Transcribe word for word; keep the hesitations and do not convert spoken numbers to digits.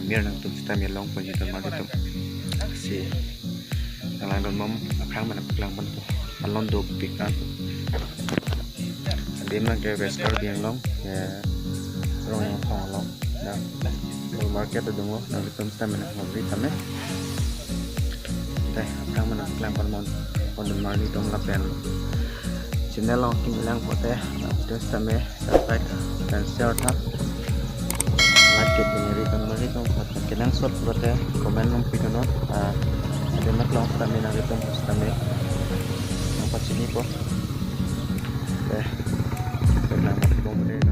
Mir nangtum sitame longponji don marlitum. Si nang langdun bom, aphrang mana klang pon to. Alon dopik an. Adim nang ke West Karbi Anglong, ya, Rongyangthong along. Nang, whole market adung lo, nanglitum sitame nang hobri tame. Tei, aphrang mana klang pon mon, pon don marlitum lapen channel along kimi lang pote, nanglitum sitame subscribe dan share tha. Like ke bini ri don marlitum, kenangsot pote comment nangpi dun non. Ah, adim nang klong sitame nanglitum sitame nangpachinipo. Tei, nang bom de.